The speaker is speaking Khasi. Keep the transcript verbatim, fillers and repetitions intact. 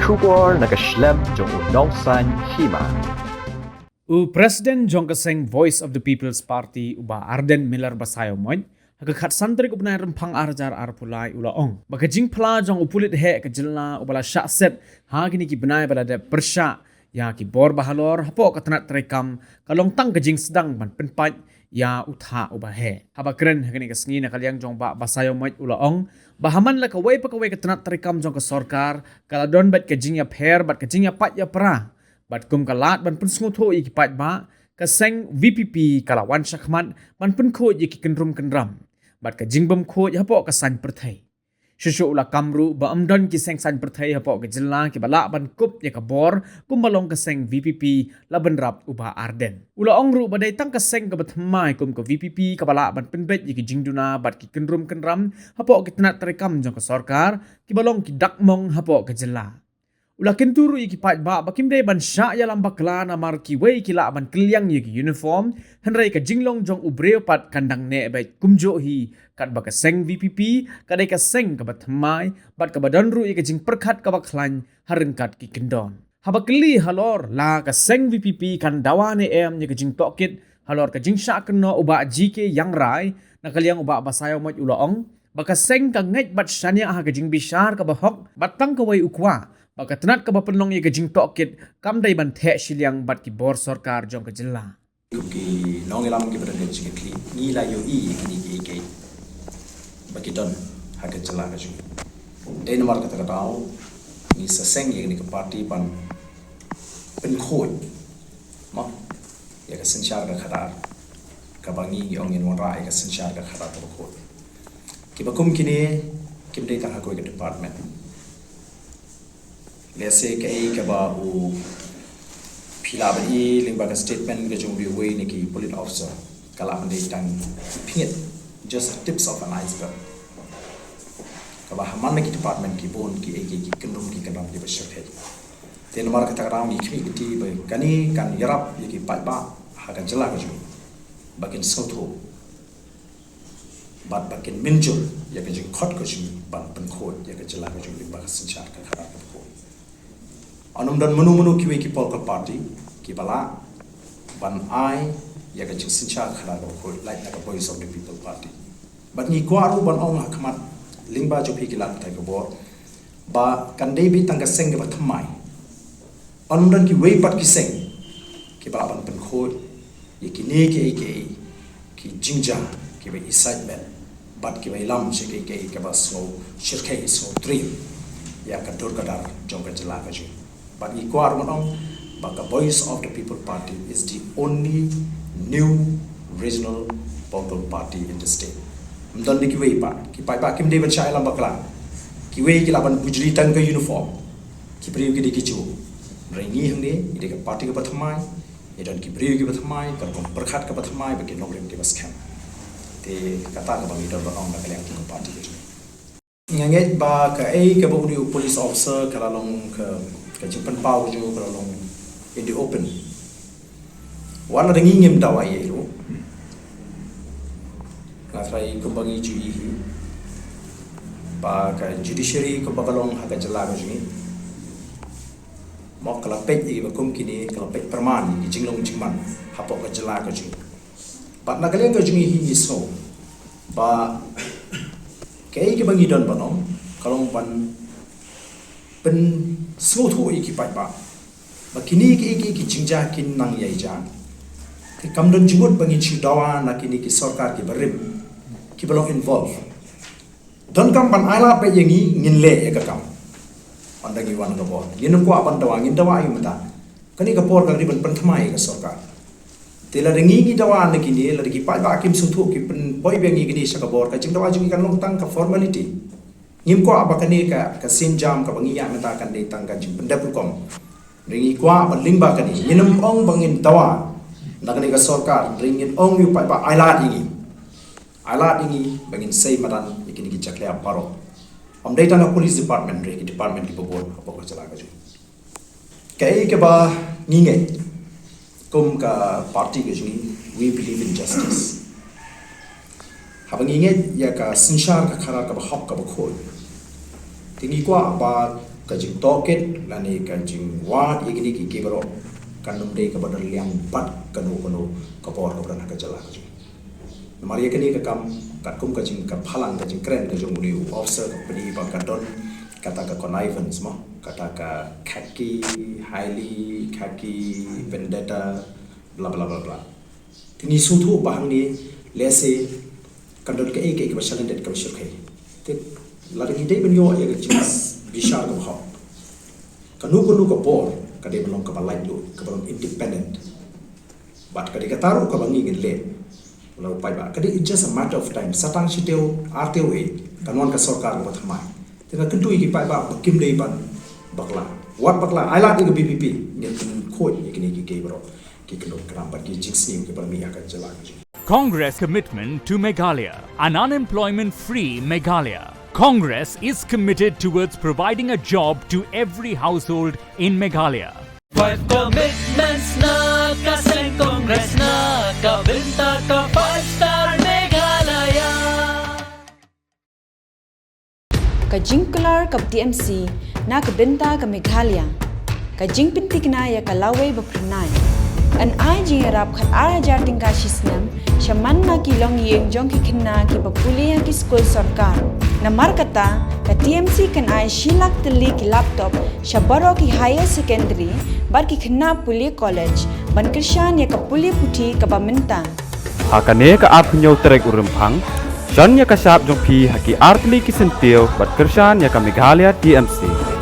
Khubor na ka shlem jong u Nongsaiñ Hima. U President jong ka seng Voice of the People's Party, u Bah Ardent Miller Basaiawmoit, ha ka khatsan tarik u bnai Rymphang ar hajar arphew lai u la ong ba ka jingphla jong u pulit heh ka jylla uba la shah set ha kine ki bnai ba la dep pyrshah ïa ki bor bahalor hapoh ka tnat treikam ka long tang ka jingsdang ban pynpait ïa u thah uba heh. Haba kren ha kane ka sngi na ka liang jong Bah Basaiawmoit u la ong ba ha man la kawei pa kawei ka tnat treikam jong ka sorkar ka la don bad ka jingïapher bad ka jingïapait ïapra. Bad kum ka lad ban pynsngewthuh ïa ki paidbah, ka seng V P P ka la wan shakhmat ban pynkhuid ïa ki kynrum kynram bad ka jingbymkhuid hapoh ka saiñ pyrthei. Shuh shuh u la kam ruh ba ym don ki seng saiñ pyrthei hapoh ka jylla kiba lah ban kup ïa ka bor kumba long ka seng V P P la bynrap u Bah Ardent. U la ong ruh ba dei tang ka seng kaba thymmai kum ka V P P kaba lah ban pynbeit ïa ki jingduna bad ki kynrum kynram hapoh ki tnat treikam jong ka sorkar kiba long ki dakmong hapoh ka jylla. U la kyntu ruh ïa ki paidbah ba kim dei ban shah ïalam bakla namar kiwei ki lah ban kylliang ïa ki uniform, hynrei ka jinglong jong u briew pat kan dang neh beit kumjuh hi, katba ka seng V P P ka dei ka seng kaba thymmai bad kaba don ruh ïa ka jingpyrkhat kaba khlaiñ ha ryngkat ki kyndon. Haba kylli halor la ka seng V P P kan dawa ne em ïa ka jingtohkit halor ka jingshah kynnoh u Bah G K Iangrai, na ka liang u Bah Basaiawmoit u la ong ba ka seng ka ngeit bad shaniah ha ka jingbishar kaba hok bad tang kawei u kwah ba ka tnat kaba pynlong ïa ka jingtohkit kam dei ban theh shiliang bad ki bor sorkar jong ka jylla. Ki nongïalam kiba don ka jingkitkhlieh, ngi la ïohi ïa kine kiei kiei ba ki don ha ka jylla ka jong ngi. Dei namar kata ka daw ngi sa seng ïa kane ka party ban pynkhuid, mo, ïa ka synshar ka khadar kaba ngi ngi ong ngin wanrah ïa ka synshar ka khadar kaba khuid. Kiba kum kine kim dei tang ha kawei ka department. Lehse kaei kaba u phi lah ban i lyngba ka statement ka jong uwei na ki police officer ka lah ban dei tang ki pynïaid, just tips of an iceberg. Kaba ha man la ki department ki bun kiei kiei ki kynrum ki kynram kiba shyrkhei. Te namar kata ka daw ngi khmih kti ba kane kan ïarap ïa ki paidbah ha ka jylla ka jong ngi ba kin sngewthuh bad ba kin mynjur ïa ka jingkhot ka jong ngi ban pynkhuid ïa ka jylla ka jong ngi lyngba ka synshar ka khadar kaba khuid. Ym don mano mano kiwei ki political party kiba lah ban ai ïa ka jingsynshar ka khadar kaba khuid lait na ka Voice of the People Party. Bad ngi kwah ruh ban ong ha khmat lyngba jong phi ki lad pathai khubor ba kan dei beit tang ka seng kaba thymmai. Ym don kiwei pat ki seng kiba lah ban pynkhuid ïa kine kiei kiei ki jingjia kiba incitement bad kiba ïalam sha kiei kiei kiba sngew shyrkhei, sngew triem ïa ka dur ka dar jong ka jylla ka jong ngi. Bad ngi kwah ruh ban ong ba ka Voice of the People Party is the only new regional political party in the state. Ym don de kiwei pat, ki paidbah kim dei ban shah ïalam bakla. Kiwei ki lah ban bujli tang ka uniform. Ki briew ki dei ki ju. Hynrei ngi hangne ngi dei ka party kaba thymmai. Ngi don ki briew kiba thymmai, ka rukom pyrkhat kaba thymmai, bad ki nongrim kiba skhem. Te kata kaba ngi don ban ong na ka liang ka party ka jong ngi. Nga ngeit ba kaei kaba une u police officer ka la long ka, ka jingpynpaw jong u ka la long in the open. Wat la da ngi ngim dawa ïa u ruh, nga tharai kumba ngi ju i hi ba ka judiciary kumba ka long ha ka jylla ka jong ngi, mo, ka la peit ïa kiba kum kine, ka la peit pyrman ïa ki jinglong jingman hapoh ka jylla ka jong ngi. Bad na ka liang ka jong ngi hi ngi sngew ba kaei kaba ngi don ban ong ka long ban pynsngewthuh ïa ki paidbah ba kine kiei kiei ki jingjia kin nang ïai jia. Te kam don jingmut ba ngin shu dawa na kine ki sorkar kiba rim kiba long involve. Donkam ban ailad beit ïa ngi, ngin leh ïa ka kam. Ynda ngi wan ka bor, ngin ym kwah ban dawa, ngin dawa ïa u mynta. Kane ka por ka dei ban pynthymmai ïa ka sorkar. Te lada ngi ngi dawa na kine, lada ki paidbah kim sngewthuh, ki pynpoi biang ïa kine sha ka bor, ka jingdawa jong ngi kan long tang ka formality. Ngim kwah ba kane ka, ka sienjam kaba ngi ïaid mynta kan dei tang ka jingpyndep rukom. Hynrei ngi kwah ba lyngba kane, ngin ym ong ba ngin dawa na kane ka sorkar, hynrei ngin ong ïa u paidbah ailad ïa ngi. Ailad ïa ngi ba ngin sei madan ïa kine ki jakhlia baroh. Ym dei tang ka police department, hynrei ki department kiba bun hapoh ka jylla ka jong ngi. Kaei kaba ngi ngeit kum ka party ka jong ngi, we believe in justice. Haba ngi ngeit ïa ka synshar ka khadar kaba hok kaba khuid, te ngi kwah ba ka jingtohkit lane ka jingwad ïa kine ki, ki baroh kan ym dei kaba don liang bad kano kano ka bor kaba don ha ka jylla ka jong ngi. Namar ïa kane ka kam, katkum ka jing, ka phalang, ka jingkren ka jong une u officer, ka pynpaw ba ka don kata ka connivance mo, kata ka khaki, highly khaki, vendetta, bla bla bla bla. Te ngi sngewthuh ba hangne lehse kan don kaei kaei kaba shalyndet, kaba shyrkhei. Te lada ngi dei ban ïoh ïa ka jingbishar kaba hok, kano kano ka bor ka dei ban long kaba laitluid, kaba long independent. Bad ka dei kata ruh kaba ngi ngin leh. Lada u paidbah, ka dei, it's just a matter of time. Sa tang shi taïew, ar taïew, eh, kan wan ka sorkar kaba thymmai. Te nga kyntu ïa ki paidbah ba kim dei ban bakla. Wat bakla, ai lad ïa ka V P P, ngin pynkhuid ïa kine ki, ki baroh ki kyndon kynam bad ki jingsniew kiba la mih ha ka jylla ka jong ngi. Congress commitment to Meghalaya, an unemployment-free Meghalaya. Congress is committed towards providing a job to every household in Meghalaya. Five commitments na ka seng Congress na ka bynta ka Five Star Meghalaya. Ka jingkular ka T M C na ka bynta ka Meghalaya. Ka jingpynthikna ïa ka lawei ba phyrnai. Yn ai jingïarap khatar hajar tyngka shi snem sha man la ki longïing jong ki khynnah kiba pule ha ki skul sorkar. Namar kata, ka T M C kan ai shi lak tylli ki laptop sha baroh ki higher secondary bad ki khynnah pule college ban kyrshan ïa ka pule puthi kaba mynta. Ha kane ka arphew hynñiew tarik u Rymphang, shon ïa ka shap jong phi ha ki artylli ki syntiew bad kyrshan ïa ka Meghalaya T M C.